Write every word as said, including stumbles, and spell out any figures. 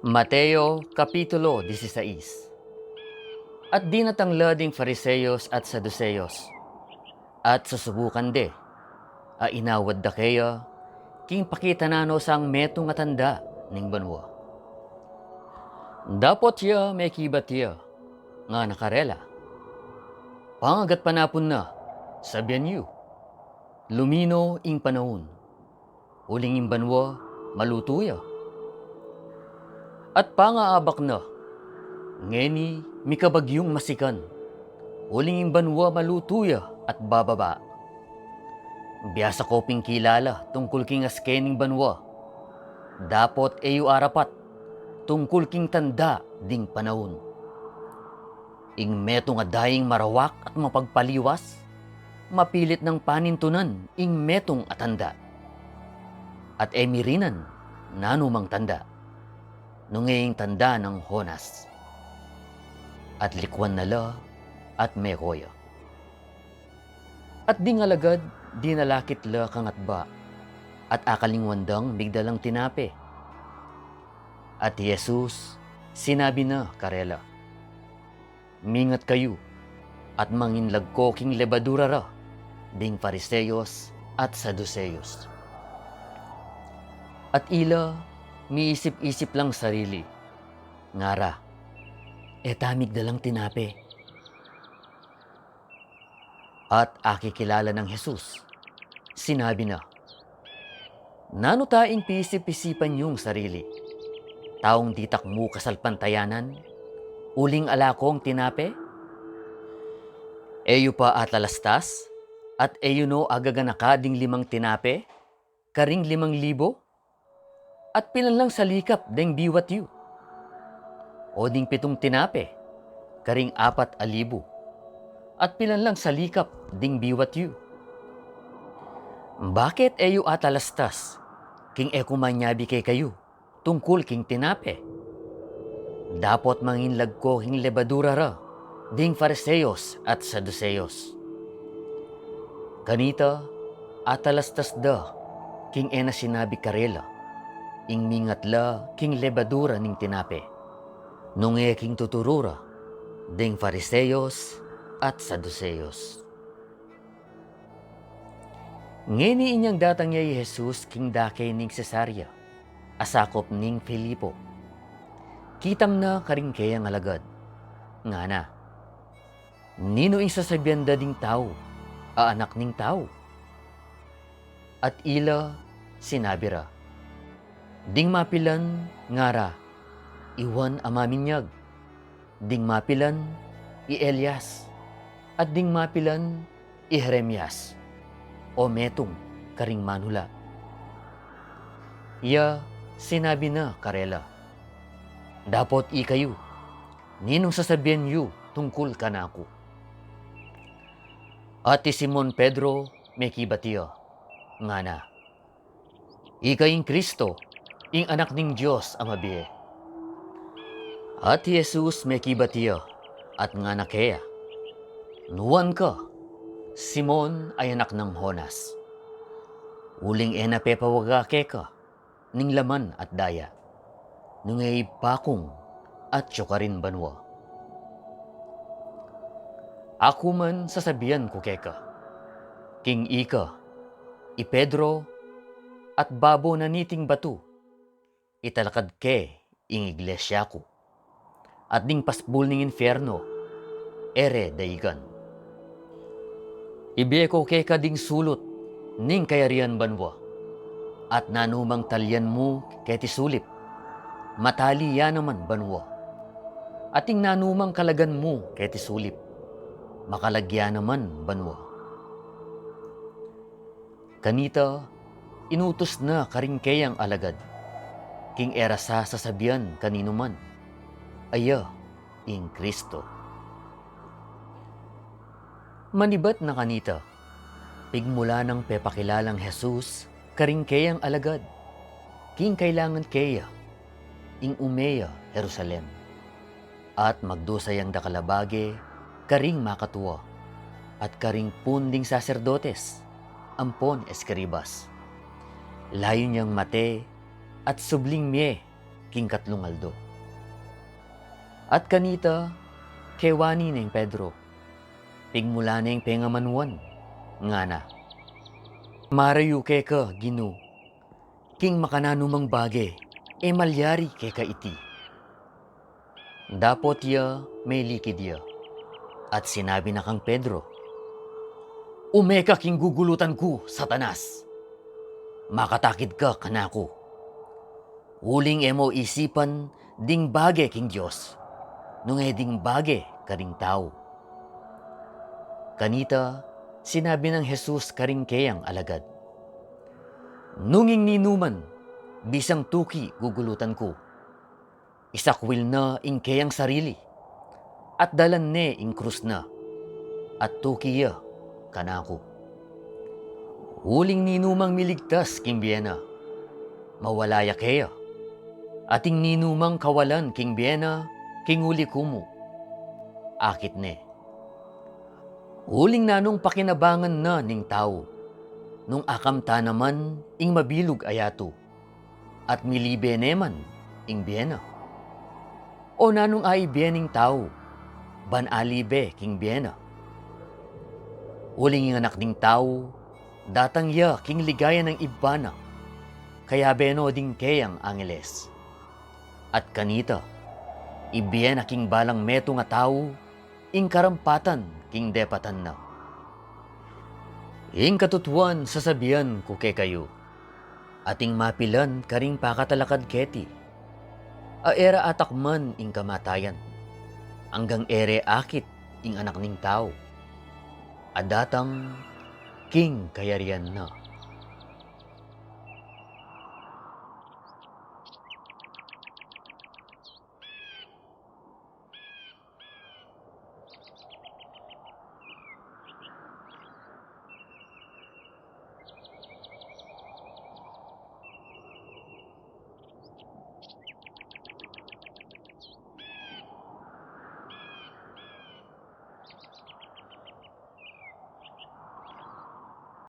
Mateo, Kapitulo dieciséis. At dinatang la ding Fariseos at Saduseos, at susubukan de, a inawad da keya, king pakita na no sang metung a tanda ning banua. Dapot ya mekibat ya, ngana karela, Pangagat panapun na, sabian yu, lumino ing panaun, uling ing banua malutu ya. At pangaabak na, ngeni mikabagyung masikan, uling ing banua malutu ya at bababa. Biasa ko ping kilala tungkul king aske ning banua, dapot e yu arapat tungkul king tanda ding panaun. Ing metung a daing marawak at mapagpaliwas, mapilit nang panintunan ing metung a tanda. At e mirinan nanumang tanda, nung e ing tanda nang Jonas. At likuan na la, at meko ya. At ding alagad dinalakit la kangatba, at akalingwan dang migdalang tinape. At i Jesus sinabi na karela, Mingat kayu, at mangin lagko king lebadura ra ding Fariseos at Saduseos. At ila miisip-isip lang sarili, ngara, E ta migdalang tinape. At akikilala nang Jesus, sinabi na, Nanu ta ing piisip-isipan yung sarili? Taung ditak mu kasalpantayanan, uling ala kong tinape? E yu pa atalastas, at e yu no agaganaka ding limang tinape karing limang libu? At pilan lang salikap deng biwat yu? O ding pitung tinape karing apat a libu? At pilan lang salikap ding biwat yu? Bakit e yu atalastas king e ku manyabi kekayu tungkul king tinape? Dapot mangin lagko king lebadura ra ding Fariseos at Saduseos. Kanita, atalastas da king e na sinabi karela ing mingat la king lebadura ning tinape, nung e king tuturu ra ding Fariseos at Saduseos. Ngeni inyang datang ya i Jesus king dake ning Cesarea, a sakup ning Filipo. Kitang na karing keyang alagad, ngana, Ninu ing sasabian da ding tau a Anak ning Tau? At ila sinabi ra, Ding mapilan ngara, i Juan a Maminyag, ding mapilan, i Elias, at ding mapilan, i Jeremias, o metung karing manula. Ya sinabi na karela, Dapot ikayu, ninung sasabian yu tungkul kanaku? At i Simon Pedro mekibat ya, ngana, Ika ing Kristo, ing Anak ning Dios a mabie. At i Jesus mekibat ya, at ngana keya, Nuan ka, Simon a anak nang Jonas. Uling e na pepawaga keka ning laman at daya, nung e Ibpa kung atyu karin banua. Aku man sasabian ku keka, king ika, i Pedro, at babo na niting batu, italakad ke ing iglesia ku, at ding pasbul ning infierno, e re daigan. Ibie ku keka ding sulut ning kayarian banua, at nanumang talian mu keti sulip, matali ya naman banua, at ing nanumang kalagan mu keti sulip, makalag ya naman banua. Kanita, inutus na karing keyang alagad, king e ra sa sasabian kaninuman, a iya ing Kristo. Manibat na kanita, pigmula nang pepakilalang Jesus karing keyang alagad, king kailangan keya ing ume ya Jerusalem. At magdusa yang dakal a bage karing makatua, at karing pun ding saserdotes ampon eskribas. Layun yang mate at subling mie king katlung aldo. At kanita, kewani neng Pedro, pigmula neng pengamanuan, ngana, Marayu keka, Ginu, king makananu mang bage e malyari keka iti. Dapot ya, melikid ya, at sinabi na kang Pedro, Ume ka king gugulutan ku, Satanas! Makatakid ka kanaku, uling e mo isipan ding bage king Dios, nung e ding bage karing tau. Kanita, sinabi nang Jesus karing keyang alagad, Nung ing ninuman, bisang tuki gugulutan ku, isakwil na ing keyang sarili, at dalan ne ing krus na, at tuki ya kanaku. Uling ninumang miligtas king bie na, mawala ya keya, at ing ninumang kawalan king bie na king uli ku mu, akit ne. Uling nanung pakinabangan na ning tau, nung akamtan na man ing mabilug a yatu, at milibe ne man ing bie na? O nanung aibie ning tau, ban alibe king bie na? Uling ing Anak ning Tau, datang ya king ligaya nang Ibpa na, kayabe no ding keyang angeles. At kanita, ibie na king balang metung a tau ing karampatan king depatan na. Ing katutuan sasabian ku kekayu, ating mapilan karing pakatalakad keti, a e ra atakman ing kamatayan, anggang e re akit ing Anak ning Tau, a datang king kayarian na.